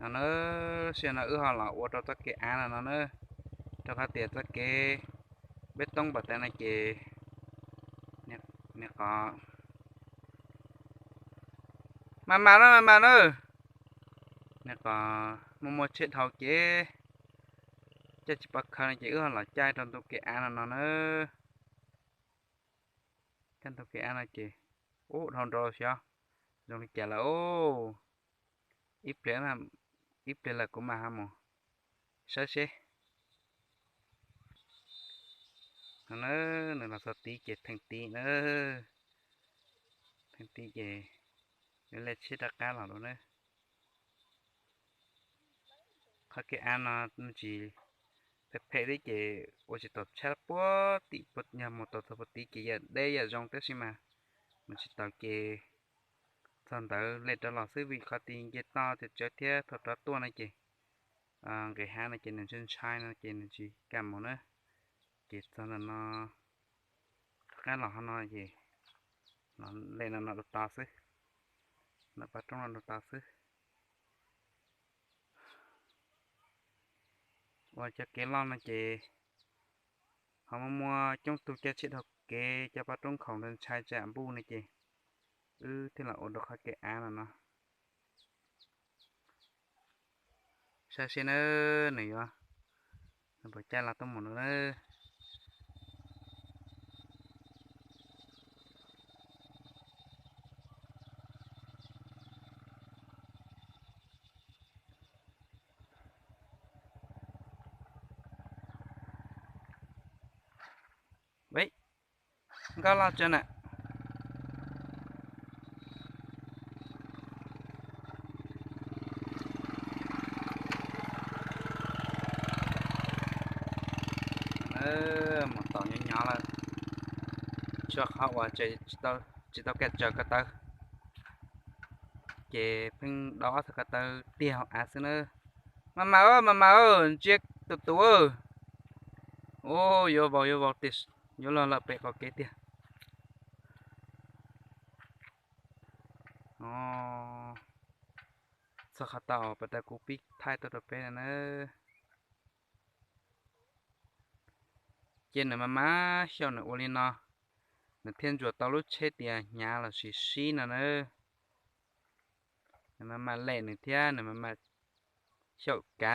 No na, sij hawm no wb ho los ua rau txoj kev av no no na, rau qhov tias txoj kev peb toob npam tas no ces nws qos. Mas mas na, mas mas na, nws qos muaj muaj tsheb dhau ces caij tsis pov khaws no ces wb ho los caij rau ntu kev av no no na. Caij ntu kev av no ces ub dhau nrau xyov zoo li cas lawm. Ib pliag, ib pliag lawm kuv mam ho mus saib seb. No na, nws los txog tid ces theem tid na, theem tid ces yuav li tsheb rov qab los lawm na. Qhov kev av no me ntsis phem phem thiab ces ua tsis tau tshab puag tim, yog mus tau txog puag tid ces yam deb yam zoo tab sis mas mus tsis tau ces txog ntawd li rov los xwb vim qhov tid nce toj tsawv tsawv thiab thaum rov tuaj no ces nqis hav no ces nws ntshai ntshai no ces nws tsis kam mus na. Ces txog ntawm no rov qab los hov no ces li no no rau tod xwb, ntawm pab roob no rau tod xwb. Ua cov kev loj no ces ho muaj muaj coob tug caij tsheb dhau kev, cov pab roob khoom ntshai tsam npuj no ces wb thiaj los ua rau qhov kev av no no. Saib seb na, nws yuav, nws puas caij los tuaj mus no na. Nkauj loj tso na. Mus tom nyob nyob lawm, tshuav qhov uas tsis tau kaj tsaws ko taw, ces pheej dau ob txhais ko taw tiag hauv av xwb na. Mas mas, mas mas, ntsia tus tus. Ub, yuav vau yuav vau tiag, yuav luag lawm pem qaum kev tiag. Txog qhov tau pas tas kuv pib thaij tuaj rau peb no na. Ces nws mas mas xyaum nws ua li no, nws thiaj ntsuas tau lub tsheb tias hnyav los sis sib no na. Nws mas mas lem nws thiab nws mas mas xyaum kav.